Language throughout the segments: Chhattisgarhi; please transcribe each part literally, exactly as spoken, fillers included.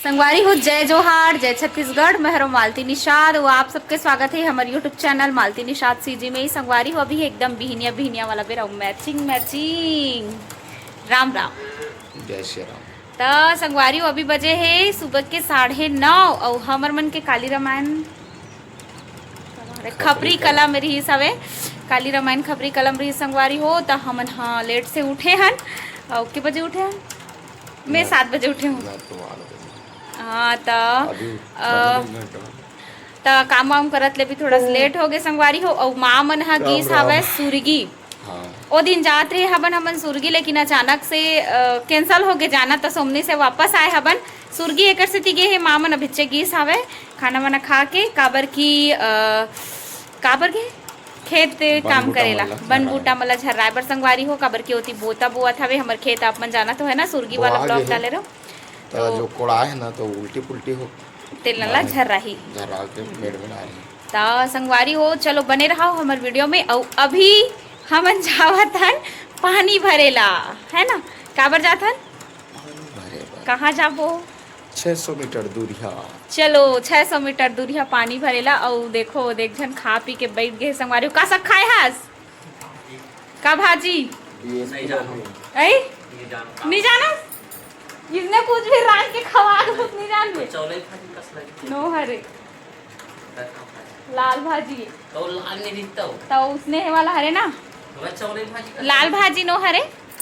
संगवारी हो, जय जोहार, जय छत्तीसगढ़। मैं हरो मालती निषाद, वो आप सबके स्वागत है हमर YouTube channel Malti Nishad CG में। संगवारी हो, अभी एकदम बिहनिया बिहनिया वाला बेरा, मैचिंग मैचिंग। राम राम। जय श्री राम। त संगवारी हो, अभी बजे है सुबह के साढ़े नौ, और हमर मन के काली रामायण, खपरी कला में रिहिस हवे, काली रामायण खपरी कला में रिहिस संगवारी हो, त हमन ह लेट से उठे हन। और के बजे उठे हन? मैं मैं सात बजे उठे हूँ। मैं तो आठ बजे। हाँ, त अभी अ, पंद्रह मिनट हुआ। त काम वाम करत ले भी थोड़ा सा लेट हो गए संगवारी हो। और माँ मन ह राम गीस राम। हवय सुरगी। हाँ। ओ दिन जात रहे हबन हमन सुरगी, लेकिन अचानक से कैंसिल हो गए जाना, त सोमनी से वापस आए हबन। सुरगी एकर सेती गे हे, माँ मन अभिच्चे गीस हवय खाना वाना खा के, काबर की अ, काबर के खेत बन काम बूटा करेला, मन ला बन झर्राए। बूटा मन ला झर्राए बर संगवारी हो, काबर के ओती बोता बोअत हवे हमर खेत। आप मन जाना तो है ना, सुरगी वाला बोआ गे ब्लॉग हे। डाले रहो। त तो जो कोड़ाए है ना, तो उल्टी पुल्टी हो तेल ला मारे। झर्राही। झर्रा के मेड़ में डाली। त संगवारी हो, चलो बने रहो हमर वीडियो में। अउ अभी हमन जावत हन पानी भरेला, है ना? काबर जात हन? पानी भरे बर। कहाँ जाबो? छह सौ मीटर दूरिया। चलो, छह सौ मीटर दूरिया पानी भरेला। अउ देखो, देख झन खा पी के बैठ गए संगवारी हो। का सब खाए हस? का भाजी? नहीं जानो। ऐ? नहीं जानो। नहीं जानो? इसने कुछ भी रांध के खवा दो, कुछ नहीं जान ले। चौले भाजी कस लगी? नो हरे। लाल भाजी। तो लाल नहीं दिखता हो। तो उसने हे वाला हरे ना? तो चौले भाजी कस लाल लगी? भाजी नो हरे?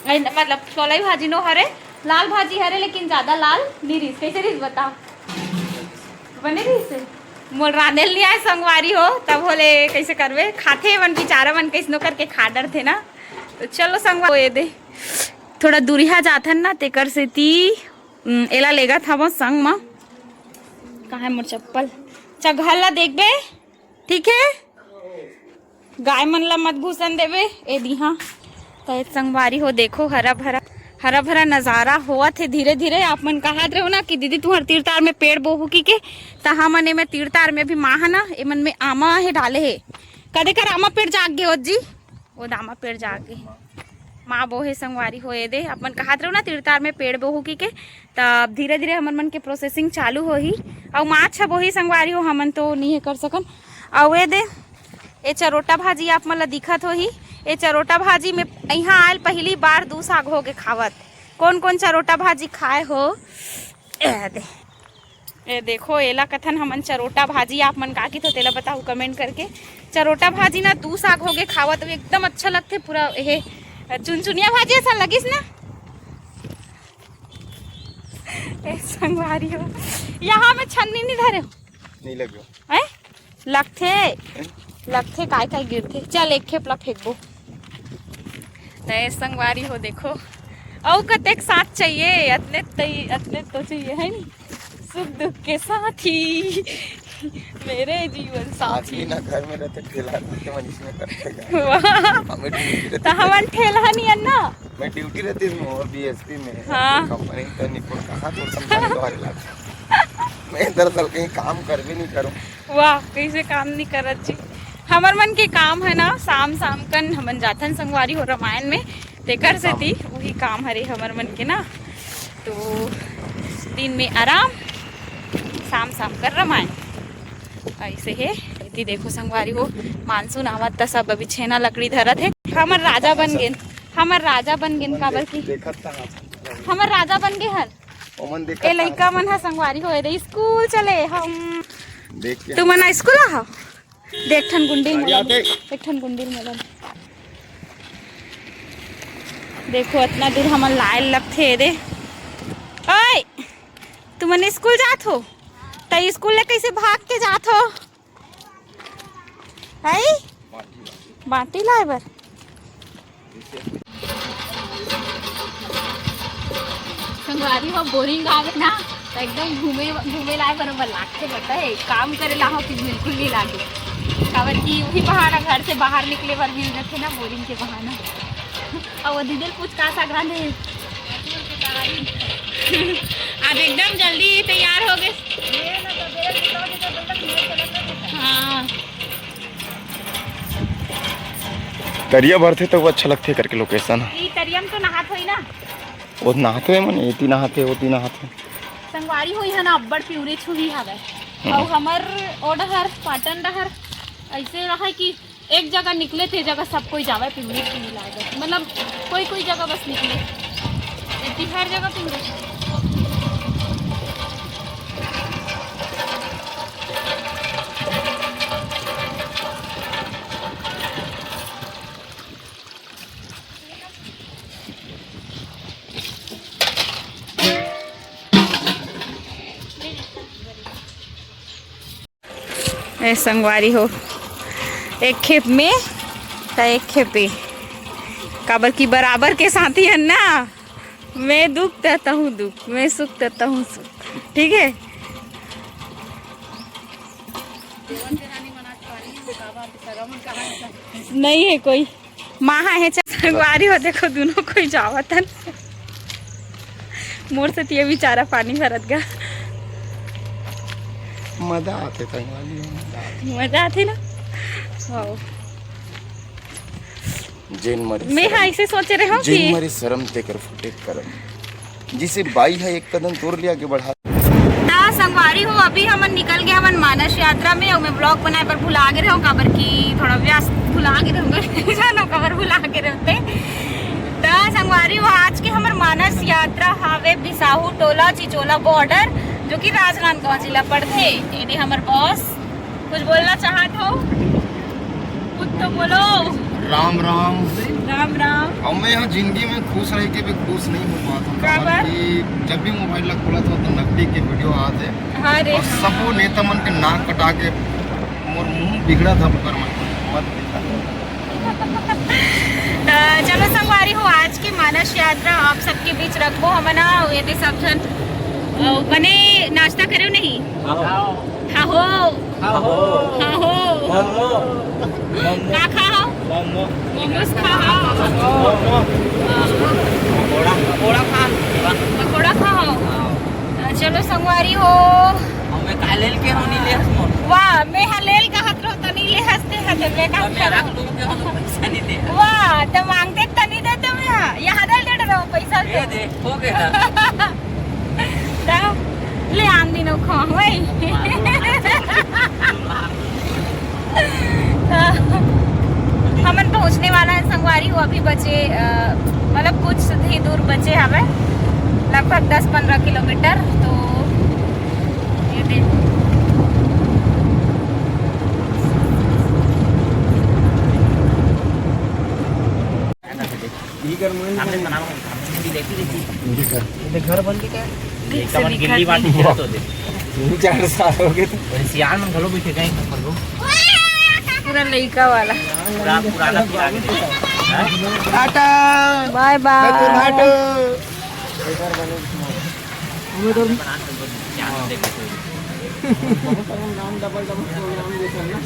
ऐ, मतलब चौले भाजी नो हरे, लाल भाजी हरे, लेकिन ज्यादा लाल नहीं रिस। कैसे रिस बता? बने रिस? मोल रांधेल नहीं आए संगवारी हो, तब होले कैसे करबे? खाथे मन बिचारा मन कैसनो करके खा डरथे ना। तो चलो संगवा, ये दे थोड़ा दूरिहा जाथन ना, तेकर सेती, उम, एला लेगत हवं संग म। कहाँ है मोर चप्पल? चल घर ला देखबे, ठीक है? गाय मन ला मत घुसन देबे, ए दिहा। तो ए संगवारी हो, देखो हरा भरा, हरा भरा नजारा होवत हे धीरे धीरे। आप मन कहत रहो ना कि दीदी तुहर तीर तार में पेड़ बोहू की के, त हमन एमे तीर तार में भी माह ना, एमन में आमा हे डाले हे। कदे कर आमा पेड़ जाग गे हो जी? ओ दामा पेड़ जागे। माँ बोहे संगवारी हो, ए दे, अपन कहत रहो ना, तीर तार में पेड़ बोहू की के, तब धीरे धीरे हमन मन के प्रोसेसिंग चालू होही। अउ माँ अच्छा बोही संगवारी हो, हमन तो नहीं कर सकन। अउ ए दे, ए चरोटा भाजी आप मन ला दिखत होही। ए चरोटा भाजी में यहाँ आयल पहली बार दू साग हो के खावत। कौन कौन चरोटा भाजी खाए हो? ए दे। ए देखो, एला कथन हमन चरोटा भाजी, आप मन का किथो तेला बताओ कमेंट करके। चरोटा भाजी ना दू साग होगे खावत, एकदम अच्छा लगथे। पूरा हे चुनचुनिया भाजी ऐसा लगिस ना। ए संगवारी हो, यहाँ में छन्नी नहीं धरे हो। नहीं लगे। हैं? लगथे, लगथे, काय काय गिरथे। चल एक खेपला फेंकबो। त ए संगवारी हो देखो, अउ कतेक साथ चाहिए, अतने तई, अतने तो चाहिए है नी, सुख दुख के साथी, मेरे जीवन साथी। आदमी ना घर में रहते, ठेला रहते, मन इसमें करते हैं। वाह। हमें ड्यूटी रहती तो हमन ठेला नहीं है ना। मैं ड्यूटी रहती हूँ और बीएसपी में। हाँ। कंपनी तो निपुण कहाँ तो समझाने वाले लाते। मैं दरअसल कहीं काम कर भी नहीं करूँ। वाह, कैसे काम नहीं करत जी। हमर मन के काम है ना, शाम शाम कन हमन जाथन संगवारी हो रामायण में, तेकर सेती वही काम हरे हमर मन के ना। तो दिन में आराम, शाम शाम कर रामायण, ऐसे है। इति देखो संगवारी हो, मानसून आवत त सब अभी छेना लकड़ी धरत है। हमर राजा बन गेन, हमर राजा बन गेन, काबर की देखत था आप। हमर राजा बन गे हन। ओमन देखत ए लइका मन ह संगवारी होए दे, स्कूल चले हम। देख के तुमन स्कूल आ हो? देख ठन गुंडी गाड़ी मिलन। आते। एक ठन गुंडी मिलन। देखो, इतना दूर हमन लाए लगथे दे। ओए, तुमन स्कूल जात हो? त स्कूल ले कैसे भाग के जात हो? है? बाटी लाए बर। संगवारी हो, बोरिंग आवे ना, त एकदम घूमे, घूमे लाए बरोबर लागथे। पता है, काम करे ला हो कि बिल्कुल नहीं लागे, काबर कि वही बहाना, घर से बाहर निकले बर मिल जाथे ना, बोरिंग के बहाना। अब वो दीदी पूछ का साग रांधे। आज एकदम जल्दी तैयार हो गए। हाँ। तरिया भरथे त वो अच्छा लगथे करके लोकेशन। ई तरिया में तो नहात होई ना? वो नहाते हैं मन, एती नहाते, ओती नहाते। संगवारी हो, इहाँ ना अब्बड़ पिवरी छुही हवय। हम्म। अउ हमर ओ डहर, पाटन डहर, अइसे रहय कि एक जगह निकले, ते जगह सब कोई जावय पिवरी छुही लाए बर। मतलब, कोई कोई जगह बस निकले, एती हर जगह पिवरी छुही। ए संगवारी हो, एक खेप में त एक खेप ए, काबर कि बराबर के साथी हन ना, मैं दुख त तहूँ दुख, मैं सुख त तहूँ सुख, ठीक है। नहीं है कोई। माँ हे चा-, संगवारी हो, देखो, दूनों कोई जावत हन। मोर से तिये बेचारा पानी भरत गा। मजा आथे संगवारी हो, मजा आथे। मजा आथे ना? वाओ। जेन मरे मैं शरम, हाँ, ऐसे सोच रहे हो जेन कि मरे शरम तेकर फूटे करम। जिसे बाई है एक कदम तोर ले आगे बढ़ा। त संगवारी हो, अभी हमन निकल गए हमन मानस यात्रा में, अउ मैं vlog बनाए बर भुला गे रहूँ, काबर कि थोड़ा व्यस्त भुला गे रहूँ, जानो काबर भुला गे रहते। त संगवारी हो, आज के हमर मानस यात्रा हावे बिसाहू टोला चिचोला border, जो कि राजनांदगांव जिला पड़थे। एदे हमर boss कुछ बोलना चाहत हो? कुछ तो बोलो। राम राम। राम राम। अब मैं यहाँ जिंदगी में खुश रह के भी खुश नहीं हो पाता हूँ, का बात? कि जब भी मोबाइल ला खोला था तो नकली के वीडियो आते। हाँ रे, और हाँ। सबो नेता मन के नाक कटा के मोर मुंह बिगड़ा था, पर मत, मत दिखा। त चलो संगवारी हो, आज के मानस यात्रा आप सबके बीच रखबो हमन, एदे सब झन, अ, बने नाश्ता करेव नहीं? हाँ। हाँ हो। हाँ हो। हाँ हो। मोमो। मोमो। का खा हो? मोमो। मोमोज खा हो। मोमो। हाँ। पकोड़ा, पकोड़ा खा। पकोड़ा खा हो। हाँ। अ, चलो संगवारी हो। हमें का लेल के होनी ले हस मोर? वाह, मैं हा लेल कहत रहो, तनी ले हंसते हंसते मैं का मैं करूं? आख लोग के हम पैसा नहीं दे। वाह, त मांगते तनी देते मैं हा। यहाँ दल दे रहो पैसा ये तो। दे, हो गया। त ले आन दिनो खो, वही। हमन पहुंचने वाला है संगवारी हो, अभी बचे, अ, मतलब कुछ ही दूर बचे हवे, लगभग दस पंद्रह किलोमीटर। तो ये दे। इधर घर बन के क्या? एकदम गिल्ली बांध के खेलत होते। तीन चार साल हो गए तो। अरे सियान में घलो बैठे गए ऊपर को। पूरा लइका वाला। पूरा पुराना पुराना। टाटा। बाय बाय। मैं तो भाटो। हमें तो नाम डबल डबल प्रोग्राम जैसा है ना।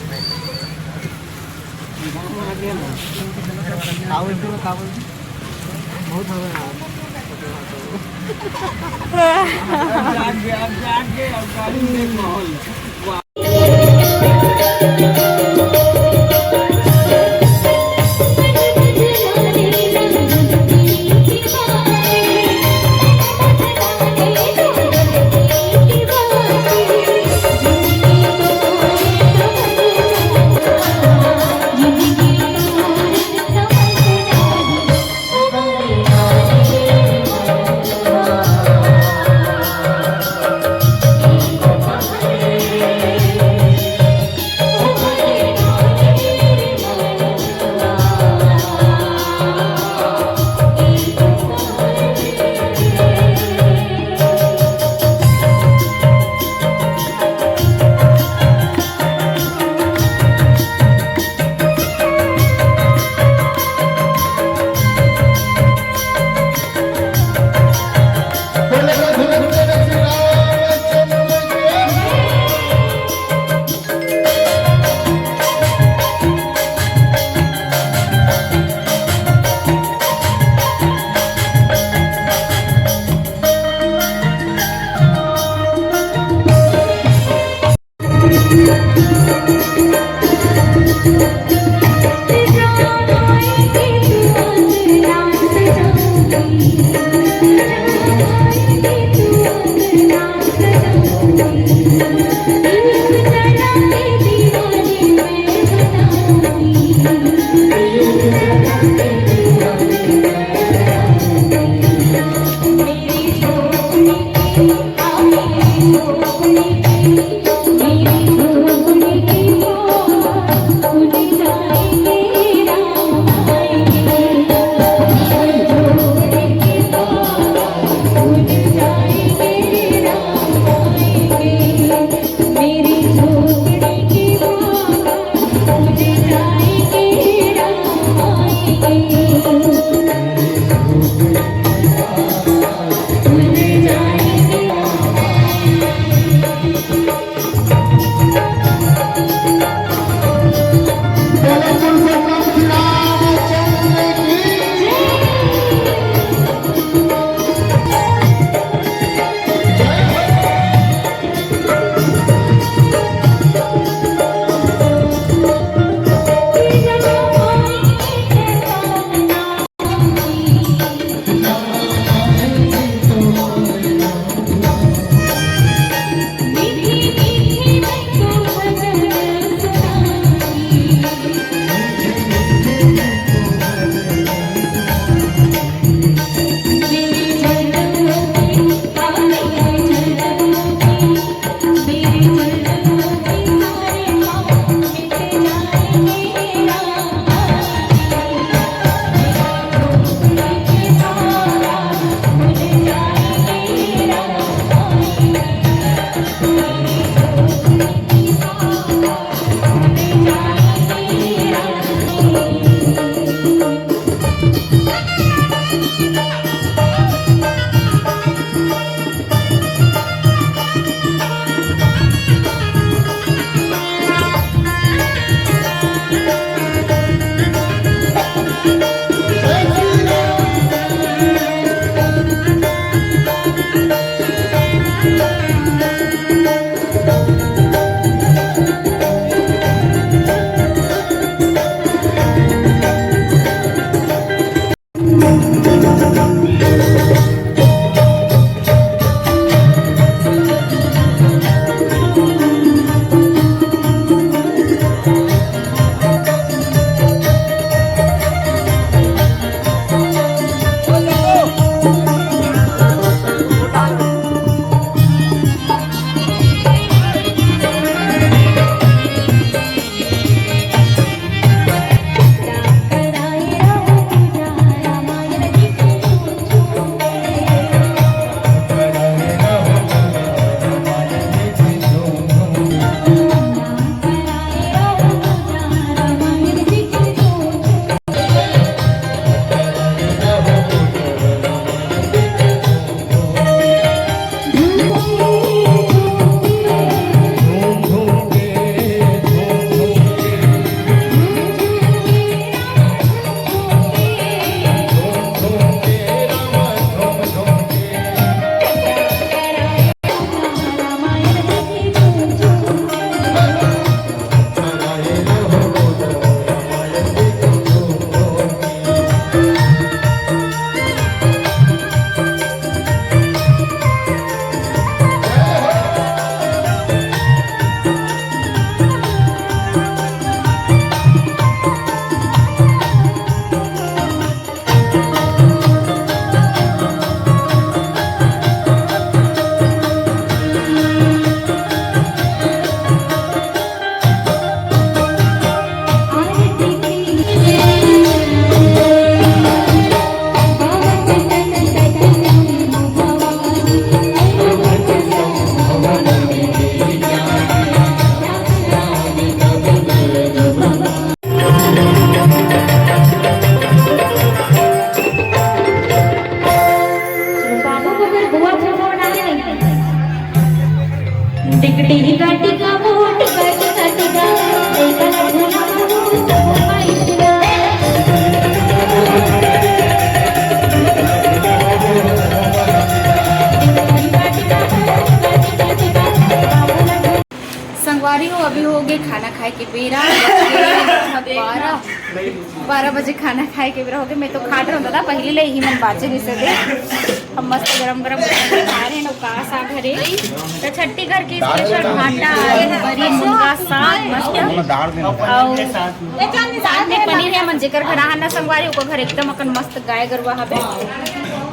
बाबू को फिर बुआ छोटा बना के नहीं। टिक टिक का टिका, वो टिका टिका टिका, टिका झूला झूला, सब भाई टिका। संगवारी हो, अभी हो गए खाना खाए के बेरा, बज गए बारह, बारह बजे खाना खाए के बेरा हो गए। मैं तो खात रहूँ दादा, पहले ले ही मन बाचे नहीं सके। हम मस्त गरम गरम खा रहे हैं, का साग हरे, तो छट्टी घर के स्पेशल भाटा, आलू, बरी, मुनगा साग मस्त। अउ साथ में पनीर हे। हमन जेकर घर आहा ना संगवारी, ओकर घर एकदम अकन मस्त गाय गरुवा हवे।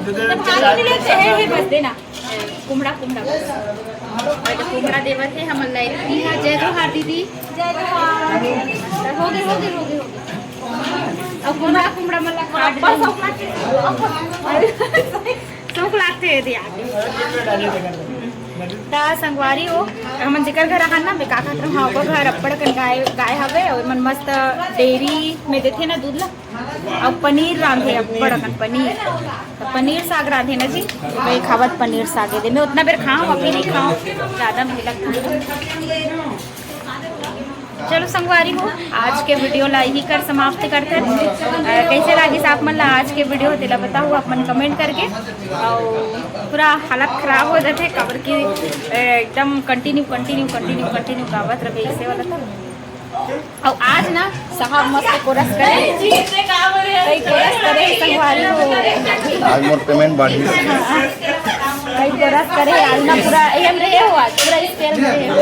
तो भाजी मिले तो हे, हे बस देना, कुमड़ा, कुमड़ा बस। अउ कुमड़ा देवत हे हमन ला एक दीदी हा। जय जोहार दीदी। जय जोहार। हो गे, हो गे, हो गे, हो गे। अउ कुमड़ा, कुमड़ा मन ला खा डरे। सुख लागथे दीदी आके। त संगवारी हो, हमन जेकर घर आहा ना, मैं का कहत रहूं, हाँ, ओकर घर अब्बड़ अकन गाय, गाय हवे, अउ एमन मस्त डेयरी में देथे ना दूध ला, अउ पनीर रांधे, अब्बड़ अकन पनीर। त पनीर साग रांधे ना जी, मैं खावत पनीर साग दे, मैं उतना बेर खाऊं, अभी नहीं खाऊं, ज्यादा नहीं लगता। चलो संगवारी हो, आज के वीडियो ला यही कर समाप्त करथन। अ, कैसे लागिस आप मन ला आज के वीडियो, तेला बताओ आप मन कमेंट करके। अउ पूरा हालत खराब हो जाथे, काबर कि, अ, एकदम कंटिन्यू, कंटिन्यू, कंटिन्यू, कंटिन्यू गावत रहे ऐसे वाला तो। अउ आज ना साहब मस्त कोरस करे, कई कोरस करे संगवारी हो। आज मोर पेमेंट बाढ़ी। कई कोरस करे आज ना, पूरा एम रहे हो, आज पूरा स्टाइल में रहे हो।